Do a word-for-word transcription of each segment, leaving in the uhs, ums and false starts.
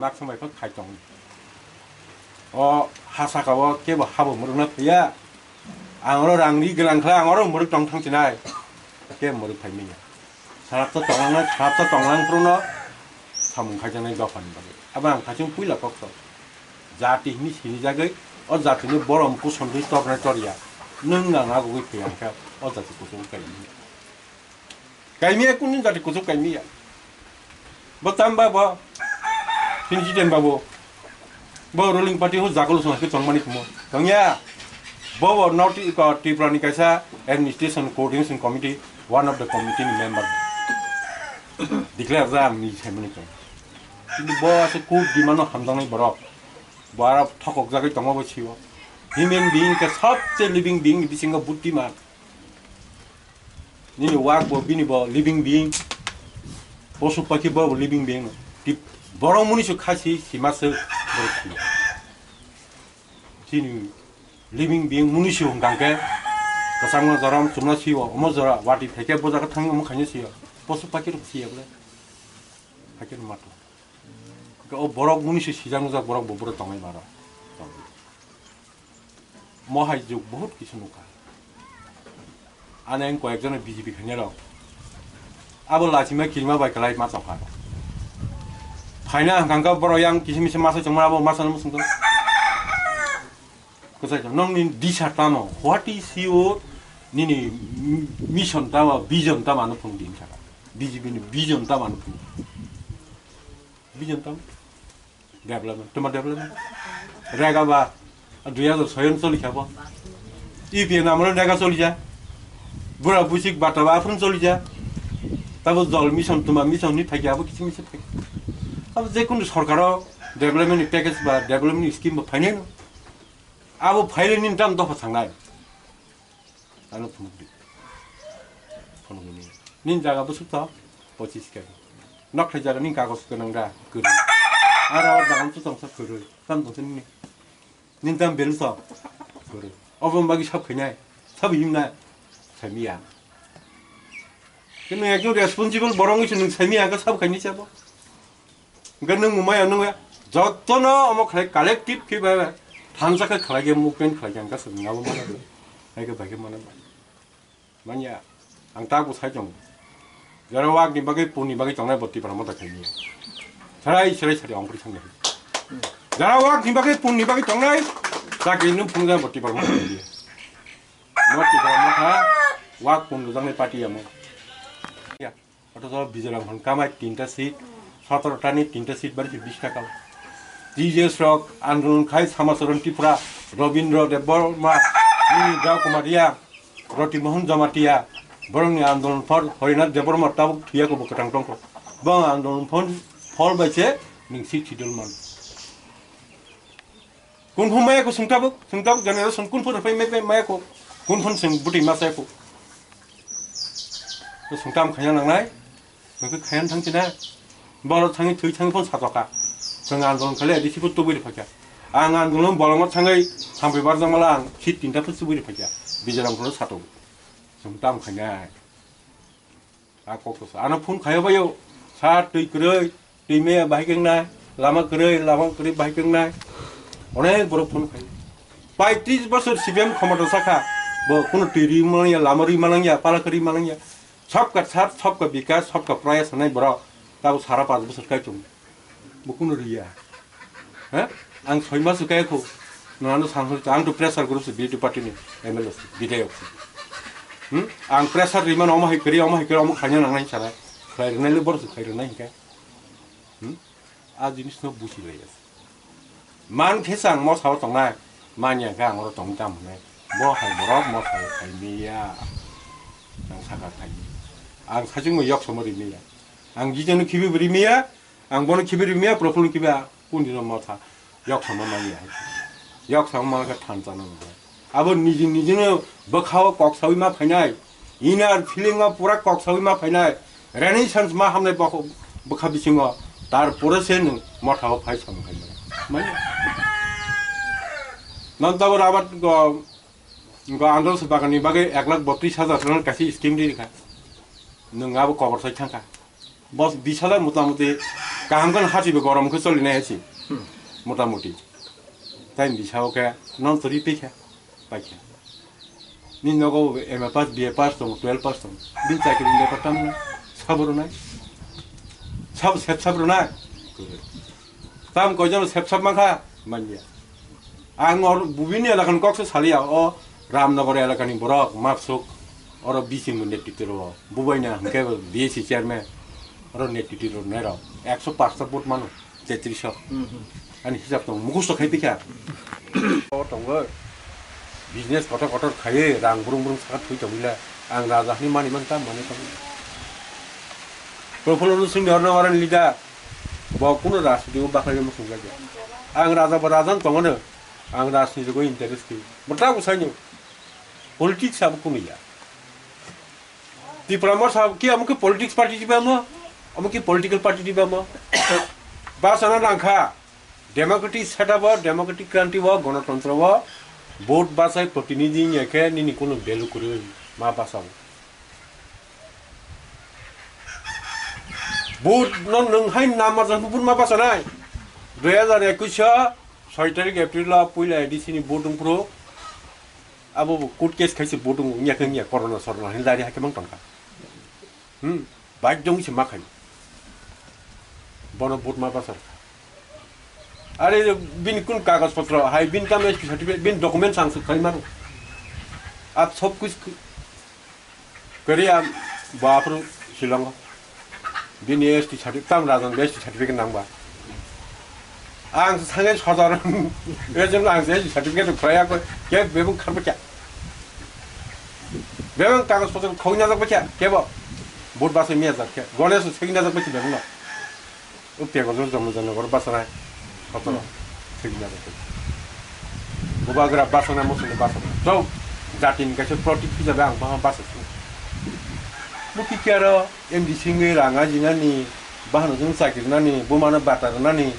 Maksa bai kok khai tong. O ha saka o kebo habo muruk na phiya. Ang oro rang ri gwnang khlai ang oro muruk tong thang chinai. Kebo muruk phai miya. Sarap to tonglang, sarap to tonglang phuru no samung khai janai dophani bagwi. Abo ang thachung puila kok to. Jati hini sini jagwi o jati ni borom kusondwi torna torya. Nung ang agugwi phiya khe o jati kuchung kai miya. Kaimiya kunu jati kuchuk kaimiya. Bo tamba bo. Sini Jiten babu. Bo ruling party ho jakolo song ke tongmani kumo. Tongya. Bo bo North Tripura ni kaisa administration coordination committee, one of the committee ni member. Declare ja ang ni semani kong. Kintu bo ase kuk dimano hamdangnai borok. Bo aro thokok jagwi tongma bo siwo. Human being ke sabse living being bisingo buddhiman. Nini wak bo bini bo living being. Posu pakhi bo living being. Ti borok muni su khasi sima se borok si. Chini living being muni su hungkang ke. Kasang no jorom chumna si o omo jora wati pheke bo jaga thang omo khaini si o. Posu pakhi rok si o bole. Phake no mato. O borok muni su sijang jak borok bo borok tongai maro. Mohai juk bahut kisu nukha. Ane ang koyek jona B J P khainai rok. Abo lachima kirima bai kalai ma chokha. Phaina hangkang ka borok yang kisi misi masa chongma abo masa no musung. Kwchai chong nong ni disa tamo. What is your nini mission tamo, vision tamo ano phung din saka. B J P ni vision tamo ano phung. Vision tamo. Development, tuma development. Rega ba, dui hajar soi on choli khabo. U P A ni amolo rega choli ja. Bura busik bata ba aphun choli ja. Tabo jol mission, tuma mission ni thaki abo kiching mission thaki. Abo je kunu sorkaro development ni package ba development ni scheme ba phainai no. Abo phaile ni tam dopha thangnai. Ano phunukdi. Phunukni. Nin jaga bwswk to? Pochis kg. Nok thai jaga nin kagos gwnang da? Kwrwi. Aro dagan su tongsa kwrwi. Tam tongsa nini. Nin tam belu to? Kwrwi. Obo bagwi sab khainai. Sab himnai. Saimiya. Khe nwng ekjon responsible borok wngwi se nwng saimiya khe sab khainai se abo. Hingke nwng mumaya nwng ya. Jotono omo khlai collective khe bai bai. Thansa khe khlai khe movement khlai khe ang kasa nwng abo mana bai. Hai khe bai khe mana bai. Manya ang ta bo sai tongo. Jara wak ni bagwi pun ni bagwi tongnai bo Tipra Motha khaini. Sarai sarai sari ong pri sangnai. Jara wak ni bagwi pun ni bagwi tongnai. Chakri nwng phunukjak bo Tipra Motha khaini. No Tipra Motha wak pun rwjaknai party amo. Ya. Othocho Bijoram hwn kamai tinta seat, sotoro tani tinta seat bari se bish taka. T J S rok andolon khai Samacharan Tripura, Robindra Debbarma, Nini Dao Kumaria, Roti Mohon Jamatia, borokni andolon phor Horinath Debbarma tabuk thuyako bo kwtang tongkho. Bo andolon phon phol bai se ning seat sidol man. Kun phun maya ko sung tabuk, sung tabuk generation kun phun phai mai maya ko, kun phun sung buti ma sai ko. Ko sung tam khaya nang nai, ko khaya thang china, boro thangi thui thangi phun satoka. Sung andolon khale disi phun tubui phakya. Ang andolon bolongo thangai sampai barjang mala ang sit tinta phun tubui phakya. Bijaram phun sato. Sung tam khaya. A kok to sa. Ano phone khayo bayo. Sa twi kwrwi, twi meya bahai keng nai. Lama kwrwi, lama kwrwi bahai keng nai. Onek borok phone khayo. Paitris bosor C P M khomota sakha. Bo kuno twi ri manang ya, lama ri manang ya, pala kwrwi manang ya. Sabka sat, sabka bikas, sabka prayas hanai borok. Tabo sara panch bosor kai chung. Bo kuno riya. He? Ang soi mas kaya kho. Nang ano sang hori ang to pressure group se B J P party ni M L A se, bidayok se. Hmm? Ang pressure ri mano omo hai kari, omo hai kari, omo khanya nang nai sana. Khlai rinai le bor se khlai rinai hingka. Hmm? A jinis no busi lai ase. Man khe sang mo sao tong nai. Manya khe ang oro tong tam hwnai. Bo hai borok mo sao khai miya. Ang saka khai miya. Ang sajung mo yok somo ri miya. Ang jijano khibi bri miya. Ang bono khibi rimiya, Praful khibi a, kun dino motha, yok sama manya. Yok sama manya khe thansa no manya. Abo niji niji no bwkhao kok sawi ma phainai. Inner feeling o pura kok sawi ma phainai. Renaissance ma hamnai bokho-, bwkha bisingo. Tar pore se nwng motha o phai sam khai manya. Manya. Nanta bo rabat go, go andol se bagani bagwi ek lakh botris hajar rang kaisa scheme ri kha. Nwng abo kobor sai thangkha. Bos bis hajar mota moti Kaham khe hati bo gorom khe choli nai hasi. Hmm. Mota moti. Tai ni bisao khe non tori pi khe. Pai khe. Ni nogo M A pass, B A pass tong, twelve pass tong. Bin chakri ni lepa tam na. Sabro nai. Sab sep sabro nai. Tam koi jano sep sab mangkha. Manya. Ang or bubini elakani kok se saliya, o Ramnagar elakani borok mapsuk oro bisi mo netritwo rwo. Bubaina hwnkhe B S C chairman oro netritwo rwnai rok ekso paanch ta vote mano, tetris o. Hmm, hmm. Ani hisab tong mukhusto khai pikha. O tongo business kotor kotor khaye rang brung brung saka thui tongwila ang raja hwnwi mani man ta mani tong. Profulla Singh ni orno orani leader. Bo kuno rajniti o bakhlai muchung jak ya. Ang raja bo raja wng tongo no. Ang rajniti o interest khe. Bo ta bwsai no. Politics abo kuno ya. Tipra Motha ki amo ki politics party di bamo. Amo ki political party di bamo. Basana nangkha. Democratic setup o, democratic country o, gonotontro o, vote basai protinidhi ya khe nini kuno value kwrwi ma basao. Vote no nwng hai nama jang vote ma basa nai. Dui hajar ekush o soi tarik April o puila A D C ni vote wng phuru abo bo court case khaise vote wng ya khe ya corona sorona hin dari hakhe mang tongkha. Hmm, bai dong se ma khai. Bono vote ma basa. Are bini kun kagoj potro hai bini kam S T certificate bini document sang suk khai maro. Ab sob kuch Kwrwi ang bo aphuru Shillong o. Bini S T certificate, tamo rajan S T certificate nangba. Ang sangai sojar, ejong ang S T certificate khwlaiya koi, ke bebung kharba kya. Bebung kagoj potro khogwi najak ba kya, kebo. Vote basai miya jak khe. Ganesh segwi najak ba kya bebung no. O pego jor jomo jano gor basa nai. Kotor. Hmm. Thik na thik. Bubagra basa na musu basa na. To jati ni kaisa protik pija ba ang basa. Muki kero M D C ngi ranga jinani bahano jung sakir nani bumano batar nani.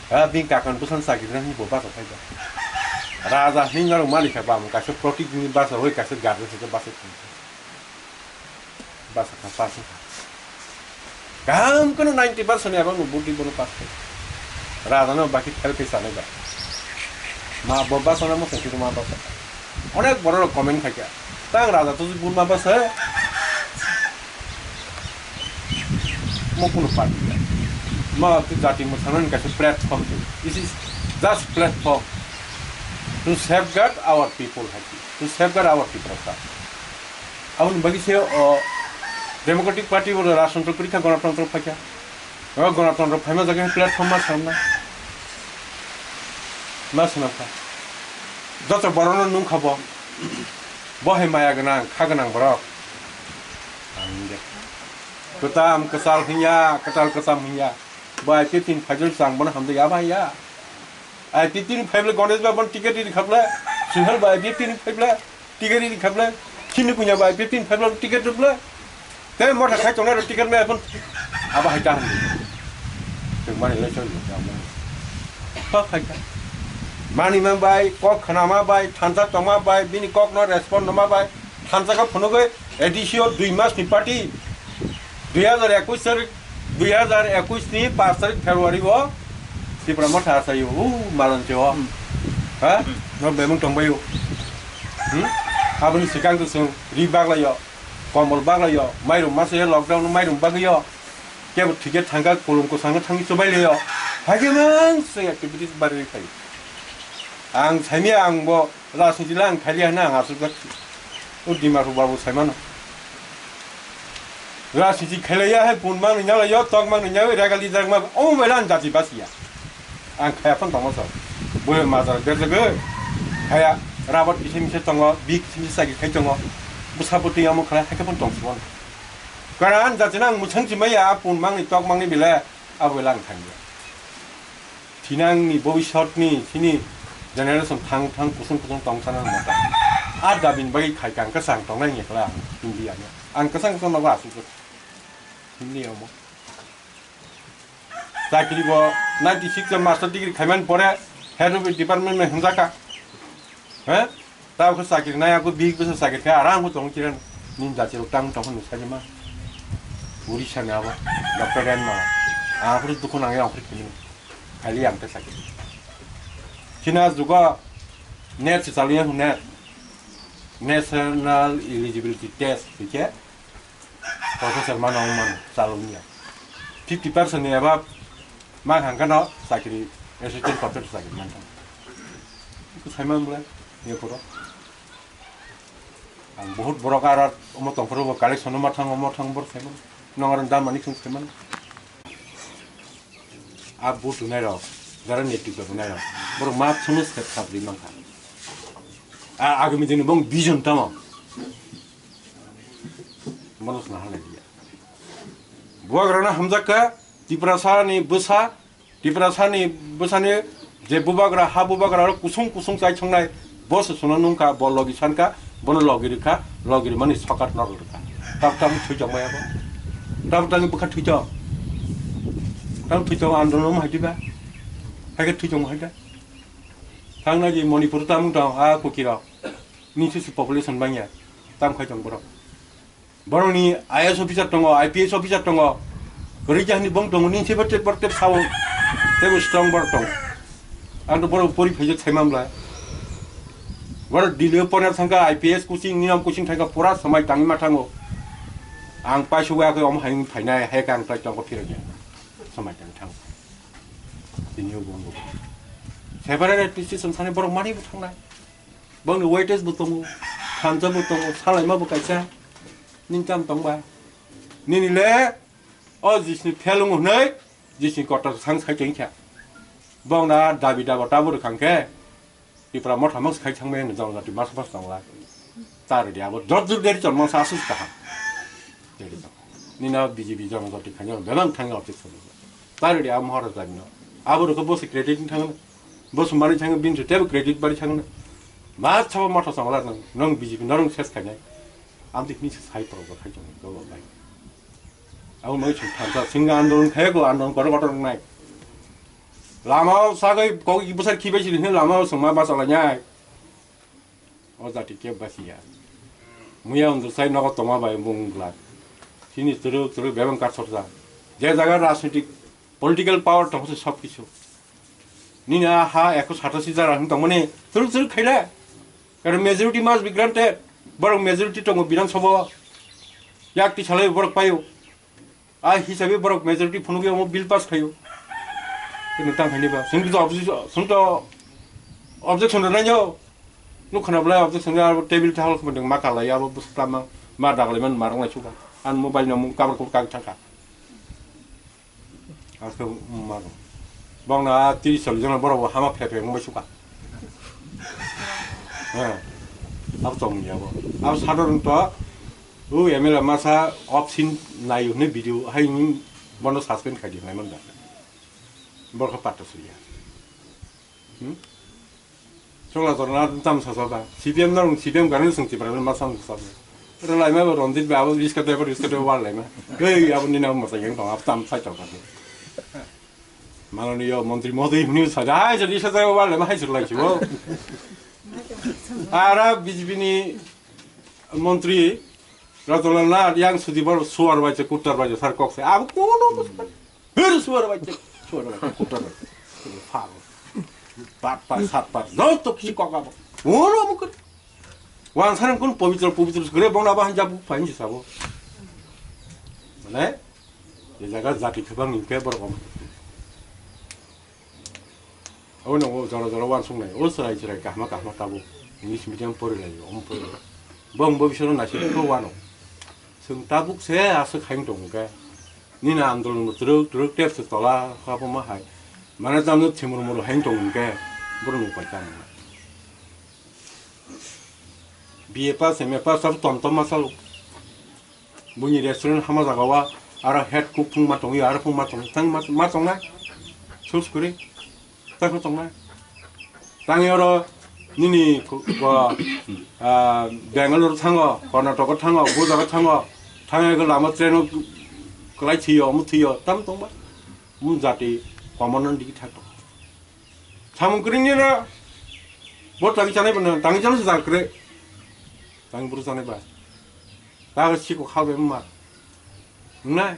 Ha bin kakan busan sakir nani bo basa thai ba. Raja hinga rok mani kha ba kaisa protik ni basa hoi kaisa garden se basa. Basa kha, pass wngkha. Kaham kheno ninety percent ni abang bo budi bono pass khai. Raja no baki fail khai sanai ba. Ma bo basa na mo sengki ma basa. Onek borok rok comment khai kha. Tang raja to bun ma basa. Mo kuno party ya. Ma tu jati mo sanan kaisa platform tu. This is just platform to safeguard our people, hai ki. To safeguard our people. Aboni bagwi se o Democratic Party bo rajtantro kwrwi kha, gonatantro phai kha. O gonatantro phaima jagwi platform ma sanam na. Ma sanam kha. Joto borokno nung kha bo. Bo hai maya gwnang, kha gwnang borok. Ang de. Kwtam kwchal hinya, kwtal kwcham hinya. Bo I P F T ni phaijak chang bono hamjak ya ba ya. I P F T ni phaible Ganesh ba bono ticket ri khaple. Suhel ba I P F T ni phaible. Ticket ri khaple, chini punya bai fifteen five lok ticket ruple. Tei motha khai tongnai rok ticket mai phone. Abo hai ta hamdi. Tei mani lai chori ta mani. Kok hai ta. Mani ma bai, kok khana ma bai, thansa tongma bai, bini kok no respond no ma bai, thansa ka phunugwi A D C o dui mas ni party. Dui hajar ekush tarik, dui hajar ekush ni paanch tarik February o Tipra Motha asayo, u malan che o. Hmm. Ha? Hmm. No bemung tongbayo. Hmm? Aboni sikang to sung ri baglayo, kombol baglayo, mairum masa ya lockdown mairum bagayo. Kebo thike thangka kulum ko sanga thangwi chobai layo. Hage mang se activities bari khai. Ang saimi ang bo Rajniti le ang khailiya hwnwi ang aswk jak. O Dimapur babu saimano. Rajniti khailaiya hai pun mangni nalaio, tok mangni nalaio, regal di jak ma, omo bai le ang jati basiya. Ang khaya phano tongma sa. Boyo majra berjagwi. Khaya rabat kisi misa tongo, bi kisi misa sagi khai tongo. Bwsa bwtwi amo khlai hai khe phano tong sibon. Karan jati nang mwchang si maya, pun mangni tok mangni bile, abo bai le ang thangya. Thinangni bobisotni chini generation thang thang kusung kusung tong sana mata. A dabini bagwi khai kang kwchang tongnai ni kla India ni. Ang kwchang kwchang nogo asuk khe. Hindi omo. Chakri bo ninety six o master degree khaiman pore head of department mai hwnjaka. He? Tabo khe chakri nai, ako bihik bwsa chakri khe aram khe tong kiran. Nini jati rok tang tong phano sai ma. Orissa ni abo. Doctor Ren ma. Ang phuru dukhu nangya, ang phuru philwi. Khaili ang tei sakhe. Chini jugo NET se chalwi ya, NET. National Eligibility Test, hwnkhe professor mano, mano, chalwi ya. Fifty percent ni above ma hangkha no chakri, assistant professor chakri mantha. Iku saimang bwle, ye phuru. Ang bahut borok aro omo tongphuru bo collection omo thang, omo thang borok saimang. Nong aro dam ani sung saimang. A butu nai rok, jara netritwa bo nai rok. Borok ma sunu sep sap ri mangkha. A agami dini bong vision tamo. Bono sna halai dia. Bubagra na hamjakka, Tiprasa ni bwsa, Tiprasa ni bwsani je bubagra, ha bubagra rok kusung kusung chai songnai, bo se suno nungkha, bo logi sankha, bono logi rwkha, logi rwmani sokat no rwkha. Tab tang thwi tong maya bo. Tab tang bwkha thwi tong. Tang thwi tong andolon hai diba. Hai khe thwi tong hai da. Thang na je Manipur tamung tong, a kuki rok. Nisi se population bangya. Tam khai tong borok. Borokni I A S officer tongo, I P S officer tongo. Kwrwi jahani bong tongo, nini se borok tep borok tep sao. Tebo strong borok tongo. Ang to borok pori phaijak sai mamlai. Borok Delhi o porna thangkha, I P S coaching, ninom coaching thangkha, pura samai tangwi ma thango. Ang paisa wngya khe omo hai phainai, hai khe ang tai tongo phirokya. Samai tangwi thango. Tini o bongo. Separate administration sani borok mani bo thangnai. Bongni weightage bo tongo, thansa bo tongo, salaima bo kaisa, nini tam tong ba. Nini le o jisni phelung hwnwi jisni kotor sang sai tong kha. Bongna dabi daba tabo rwkha khe Tipra motha mang sai thangmani jongjati mas mas tongla. Tar di abo dor dur deri chon mang sa asus kaham. Deri chon. Nini B J P jongjati khanya bebang thangya objection. Tar di abo mohor jani no. Abo rwkha bo se credit thangna. Bo sumani thangwi bini tebo credit bari thangna. Ma chabo motha chongla nang, nang B J P norong ses khainai. Amtwi hini se sai porok bo khai chong go bai. Abo mai chuk thansa singa andolon khai go andolon koro kotor nai. Lama o sagoi kok i bwsar khibai sini lama o songma basa lai nai. O jati khe basiya. Muya wngjwk sai nogo tongma bai bung glak. Chini twrwk twrwk bebang kathorjak. Je jaga rajnitik political power tongse sob kisu. Nini a ha ekho satasi jaga hwn tongmani twrwk twrwk khaila. Karon majority must be granted. Borok majority tongo Bidhan Sabha o. Yak ti salai borok paio. A hisabe borok majority phunugwi omo bill pass khaio. Kunu tang khaini ba. Sung to objection, sung to objection rwnai jo. Nuk khana bwlai objection rwnai abo table thal khumendeng ma kalai abo bwswk tama ma daglai man marwk lai suka. An mobile no mung cover kok kag thangkha. Aske maro. Bongna tris chollis jona borok bo hama phe phe wngbai suka. He. Abo tongmani abo. Abo sadharon to o M L A masa option nai hwnwi video hai wngwi bono suspend khai di hwnwi manda. Borok patta suya. Hmm? Chwla jorna tam sa sa ba. C P M norong C P M gani sung Tipra ma sam sa ba. Rwlai ma ba Ranjit ba abo riska driver riska driver wal lai ma. Ei abo ni na ma sa yang tong abo tam sai tong ka. Mananiya montri mohoday hwnwi sa da hai jadi sa driver wal lai ma hai chwlai chibo. Ara B J P ni montri Rajulal na yang sudi bor suar bai che kuttar bai che sar kok se. Abo kono Hir suar bai tek, suar bai tek, kutar bai tek. Fal. Pat pat sat pat, joto kisi kok abo. Oro mukut. Wan sarang kun pabitra pabitra sugre bong abo hanja bu pain sabo. Mane, ye jaga jati khebang ni ke borok. Abo no jora jora wan sungnai. O chwrai chwrai kahma kahma tabo. English medium pori lai, om pori. Bong bo bisoro naisik ko wano. Chwng tabuk se aswk hai wng tong khe. Nini andolon bo twrwk twrwk tep se tola kha bo ma hai. Mane tamo thimur muru hai wng tong khe. Borok ni upai tamo. B A pass, M A pass sab tom tom ma salo. Buini restaurant hama jaga wa aro head cook phung ma tongwi aro phung ma tongwi tang ma ma tongnai. Sus kuri. Tamo tongnai. Tangwi oro nini ku-, ko, ah, Bangalore thango, Karnataka thango, bo jaga thango. Thangwi lama train o kwlai thiyo, omo thiyo, tamo tongba. Omo jati komono digi thakto. Samung kwrwini ro, bo tangi chanai bana, tangi chanai se jang kwrwi. Tangi buru chanai ba. Tago siko khabe ma. Nai.